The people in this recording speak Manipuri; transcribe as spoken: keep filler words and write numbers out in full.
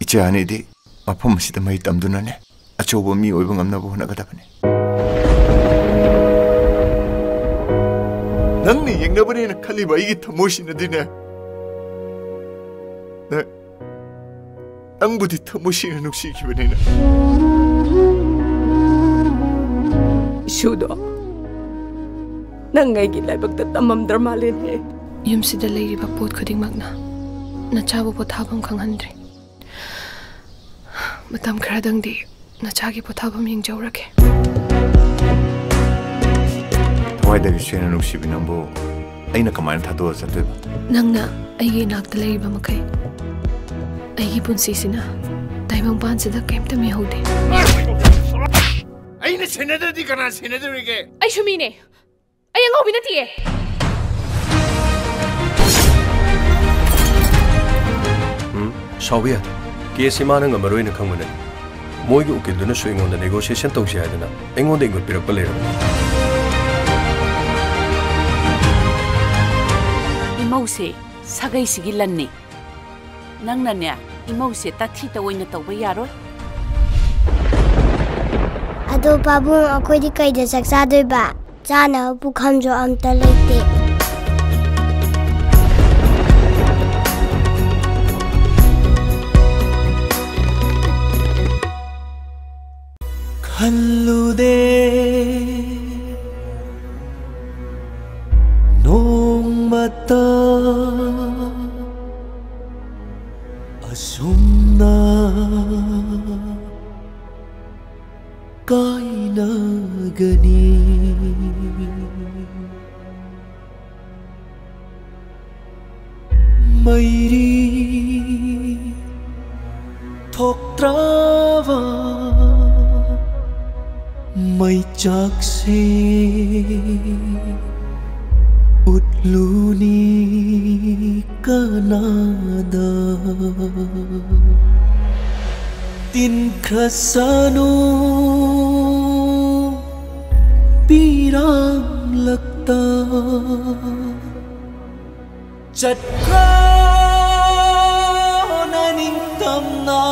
ꯏꯆꯦ ꯑꯅꯤꯗꯤ ꯃꯐꯝ ꯑꯁꯤꯗ ꯃꯍꯩ ꯇꯝꯗꯨꯅꯅꯦ, ꯑꯆꯧꯕ ꯃꯤ ꯑꯣꯏꯕ ꯉꯝꯅꯕ ꯍꯣꯠꯅꯒꯗꯕꯅꯤ꯫ ꯅꯪꯅ ꯌꯦꯡꯅꯕꯅꯦꯅ ꯈꯜꯂꯤꯕ ꯑꯩꯒꯤ ꯊꯃꯣꯏꯁꯤꯅꯗꯤꯅꯦ, ꯅ-, ꯅꯪꯕꯨꯗꯤ ꯊꯃꯣꯏ ꯁꯦꯡꯅ ꯅꯨꯡꯁꯤꯈꯤꯕꯅꯤꯅ꯫ ꯏꯁꯨꯗꯣ ꯅꯪ ꯑꯩꯒꯤ ꯂꯥꯏꯕꯛꯇ ꯇꯝꯃꯝꯗ꯭ꯔ ꯃꯥꯜꯂꯦꯅꯦ꯫ ꯌꯨꯝꯁꯤꯗ ꯂꯩꯔꯤꯕ ꯄꯣꯠ ꯈꯨꯗꯤꯡꯃꯛꯅ ꯅꯆꯥꯕꯨ ꯄꯣꯊꯥꯐꯝ ꯈꯪꯍꯟꯗ꯭ꯔꯦ꯫ ꯃꯇꯝ ꯈꯔꯗꯪꯗꯤ ꯅꯆꯥꯒꯤ ꯄꯣꯊꯥꯐꯝ ꯌꯦꯡꯖꯧꯔꯒꯦ꯫ ꯊꯋꯥꯏꯗꯒꯤ ꯁꯦꯡꯅ ꯅꯨꯡꯁꯤꯕꯤ ꯅꯪꯕꯨ ꯑꯩꯅ ꯀꯃꯥꯏꯅ ꯊꯥꯗꯣꯛꯑ ꯆꯠꯇꯣꯏꯕ? ꯅꯪꯅ ꯑꯩꯒꯤ ꯏꯅꯥꯛꯇ ꯂꯩꯔꯤꯕ ꯃꯈꯩ ꯑꯩꯒꯤ ꯄꯨꯟꯁꯤꯁꯤꯅ ꯇꯥꯏꯕꯪꯄꯥꯟꯁꯤꯗ ꯀꯩꯝꯇ ꯃꯤꯍꯧꯗꯦ꯫ ꯑꯩꯅ ꯁꯦꯟꯅꯗ꯭ꯔꯗꯤ ꯀꯅꯥ ꯁꯦꯟꯅꯗꯧꯔꯤꯒꯦ? ꯑꯩꯁꯨ ꯃꯤꯅꯦ꯫ ꯑꯩ ꯑꯉꯥꯎꯕꯤ ꯅꯠꯇꯤꯌꯦ꯫ ꯎꯝ, ꯁꯥꯎꯕ ꯌꯥꯗꯦ꯫ ꯀꯦꯁꯁꯤ ꯃꯥꯅ ꯉꯝꯃꯔꯣꯏꯅ ꯈꯪꯕꯅꯦ꯫ ꯃꯣꯏꯒꯤ ꯎꯀꯤꯜꯗꯨꯅꯁꯨ ꯑꯩꯉꯣꯟꯗ negotiation ꯇꯧꯁꯤ ꯍꯥꯏꯗꯅ ꯑꯩꯉꯣꯟꯗ ꯏꯪꯒꯣꯠ ꯄꯤꯔꯛꯄ ꯂꯩꯔꯕꯅꯤ꯫ ꯏꯃꯧꯁꯦ ꯁꯥꯒꯩꯁꯤꯒꯤ ꯂꯟꯅꯤ꯫ ꯅꯪꯅꯅꯦ, ꯏꯃꯧꯁꯦ ꯇꯥꯊꯤꯇ ꯑꯣꯏꯅ ꯇꯧꯕ ꯌꯥꯔꯣꯏ꯫ ꯑꯗꯣ ꯄꯥꯕꯨꯡ, ꯑꯩꯈꯣꯏꯗꯤ ꯀꯩꯗ ꯆꯥꯛ ꯆꯥꯗꯣꯏꯕ? ꯆꯥꯅꯕ ꯄꯨꯈꯝꯁꯨ ꯑꯝꯇ ꯂꯩꯇꯦ꯫ ꯈꯜꯂꯨꯗꯦ ꯅꯣꯡꯃꯇ ꯑꯁꯨꯝꯅ ꯀꯥꯏꯅꯒꯅꯤ꯫ ꯃꯩꯔꯤ ꯊꯣꯛꯇ꯭ꯔꯕ ꯃꯩꯆꯥꯛꯁꯦ ꯎꯠꯂꯨꯅꯤ ꯀꯅꯥꯗ? ꯇꯤꯟꯈ꯭ꯔꯁꯅꯨ ꯄꯤꯔꯥꯡꯂꯛꯇ꯫ ꯆꯠꯈ꯭ꯔꯣ ꯅꯅꯤꯡꯇꯝꯅ꯫